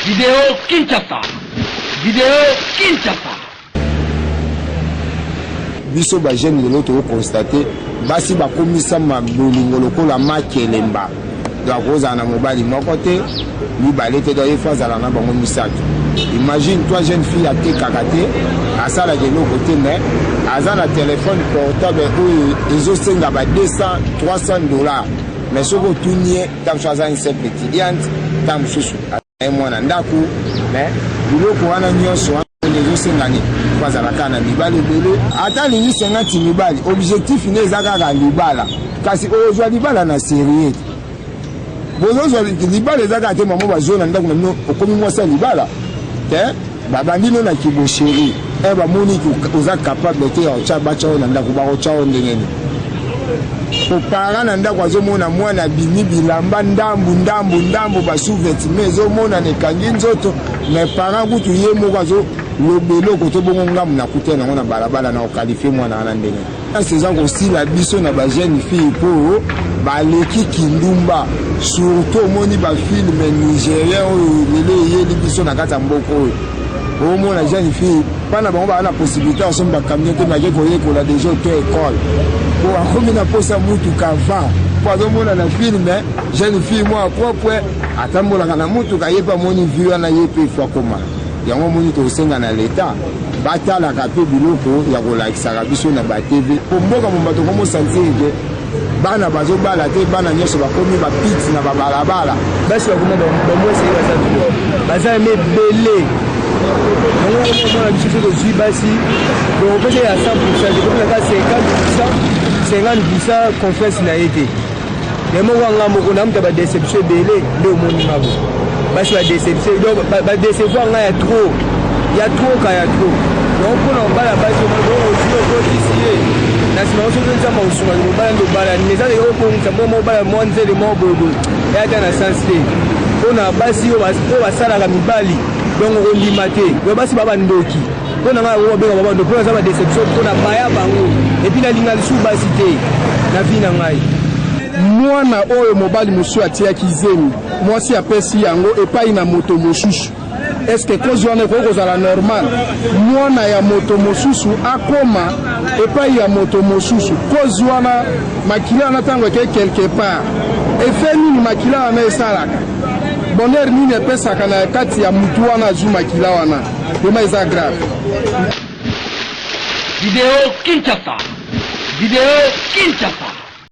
Video Kinshasa. Video Kinshasa. Biso ba jeune lelo toko constate basi bakomisa bolingo lokola makelemba, donc akozala na mobali moko te, mibale te, donc ye faut azala na bango misato. Imagine toi, jeune fille atekaka te, asalaka eloko te, mais aza na téléphone portable oyo ezosenga ba 200 300 $, mais soki otuni ye, ntango mosusu aza une simple étudiante, ntango mosusu aza mwana ndako, mais biloko wana nyonso wana ezosenga nini? Po azala kaka na mibali ebele. Ata alingi 50 mibali, objectif ne eza kaka libala. Kasi ozwa libala na sérieux te. Bozozwa libala eza kaka te mamo bazwa na ndako na bino, okomi mwasi ya libala te. Babandi no na kibo chéri e, bamoni oza capable te ya kotya, batya oyo na ndako, bakotya oyo ndenge nini? Po parent na ndako azomona mwana abimi bilamba ndambu ndambu ndambu, basous-vêtements ezomonana, ekangi nzoto, mais parent kutu ye moko azoloba eloko te. Bongo ngambu nakuta yango na balabala, na koqualifier mwana wana ndenge nini? Eza kosila biso na bajeune fille mpo baleki kindumba, surtout omoni bafilm nigérien oyo lelo eyeli biso na kati ya mboka oyo. Omona jeune fille, bana bango baa na possibilité ya kosomba camion te, bake koyekola déjà auto école po akomi na posa mutuka avant, po azomona na film jeune fille mwa propre atambolaka na mutuka. Ye mpe amoni vie wana, ye mpe ifo akoma yango. Omoni, tosenga na leta batalaka mpe biloko ya kolakisaka biso na baTV, po mboka momba tokomosentir ke bana bazobala te, bana nyonso bakomi bapiti na babalabala. Basi bakoma bamwasi, baza baza mebele yango. Omona biso so tozwi basi, donc opesa ya 100 %, tokopesa 50 %, 50 % confiance na ye te. Mais moko anga moko na mutu badéception ebele nde omoni nga bo basi badéception, donc badécevoir nga ya trop, ya trop ka ya trop. Donc mpona kobala basi, ozwi okotisi ye na nsima, soki Nzambe akosunga, kobala nde obala nini, eza obongisa moko obala mwa nzele moko boyeboye, eya ata na sens te. Mpona basi oyo basalaka mibali, donc okondima te, yo basi ba bandoki. Mpo na ngai yango babenga babandoki, mpo naza badéception, mpo na baya bango, et puis nalinga lisusu basi te na vie na ngai. Mwana oyo mobali mosusu atiaki zemi, mwasi apesi yango epai na moto mosusu, est-ce cause wana ekoki kozala normal? Mwana ya moto mosusu akoma epai ya moto mosusu, cause wana, makila wana ntango ekei quelque part, effet nini makila wana esalaka? Bonheur nini epesaka na kati ya mutu wana azwi makila wana? Vraiment eza grave. Video Kinshasa. Video Kinshasa.